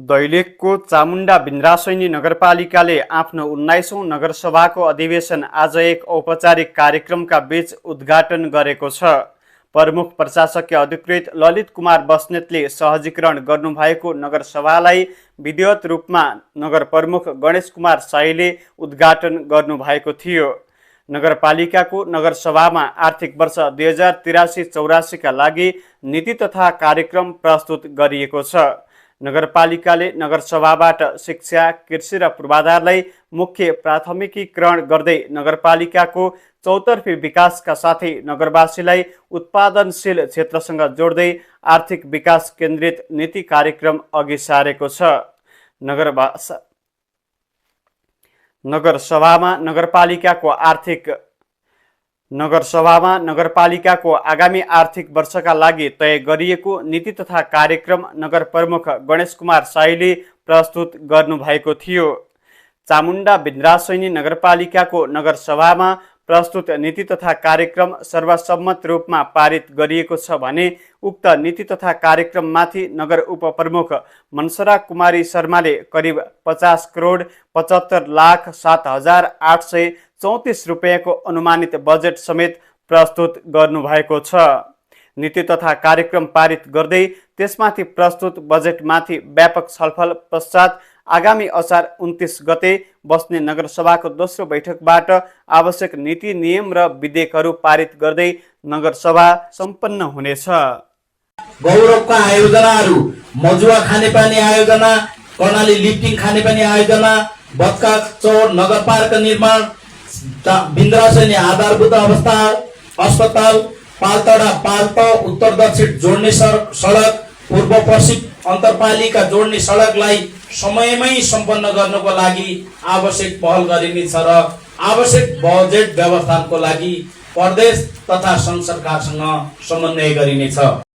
दैलेखको चामुण्डा बिन्द्रासैनी नगरपालिकाले आफ्नो 19औं नगरसभाको अधिवेशन आज एक औपचारिक कार्यक्रमका बीच उद्घाटन गरेको छ। प्रमुख प्रशासकीय अधिकृत ललित कुमार बस्नेतले सहजीकरण गर्नुभएको नगरसभालाई विधिवत रूपमा नगर प्रमुख गणेश कुमार साईले उद्घाटन गर्नुभएको थियो। नगरपालिकाको नगरसभामा आर्थिक वर्ष 2083-84 का लागि नीति तथा कार्यक्रम प्रस्तुत गरिएको छ। नगरपालिकाले नगरसभाबाट शिक्षा, कृषि र पूर्वाधारलाई मुख्य प्राथमिकीकरण गर्दै नगरपालिकाको चौतर्फी विकासका साथै नगरवासीलाई उत्पादनशील क्षेत्रसँग जोड्दै आर्थिक विकास केन्द्रित नीति कार्यक्रम अघि सारेको छ। नगरसभामा नगरपालिकाको आगामी आर्थिक वर्षका लागि तय गरिएको नीति तथा कार्यक्रम नगर प्रमुख गणेश कुमार साईले प्रस्तुत गर्नुभएको थियो। चामुण्डा बिन्द्रासैनी नगरपालिकाको नगरसभामा प्रस्तुत नीति तथा कार्यक्रम सर्वसम्मत रूपमा पारित गरिएको छ भने उक्त नीति तथा कार्यक्रममाथि नगर उपप्रमुख मनसरा कुमारी शर्माले करिब 50 करोड 75 लाख 7,834 रुपैयाँको अनुमानित बजेट समेत प्रस्तुत गर्नुभएको छ। नीति तथा कार्यक्रम पारित गर्दै त्यसमाथि प्रस्तुत बजेटमाथि व्यापक छलफल पश्चात आगामी असार 29 गते बस्ने नगरसभाको दोस्रो बैठकबाट आवश्यक नीति नियम र विधेयकहरू पारित गर्दै नगरसभा सम्पन्न हुनेछ। गौरवका आयोजनाहरू मजुवा खानेपानी आयोजना, कर्णाली लिफ्टिङ खानेपानी आयोजना, बत्का चौर नगरपार्क निर्माण, बिन्द्रासैनी आधारभूत अवस्था अस्पताल, पाल्तडा पाल्प उत्तर दक्षिण जोड्ने सडक, पूर्व पश्चिम अन्तरपालिका जोड्ने सडकलाई समयमै सम्पन्न गर्नको लागि आवश्यक पहल गरिनेछ र आवश्यक बजेट व्यवस्थापनको लागि प्रदेश तथा संघ सरकारसँग समन्वय गरिनेछ।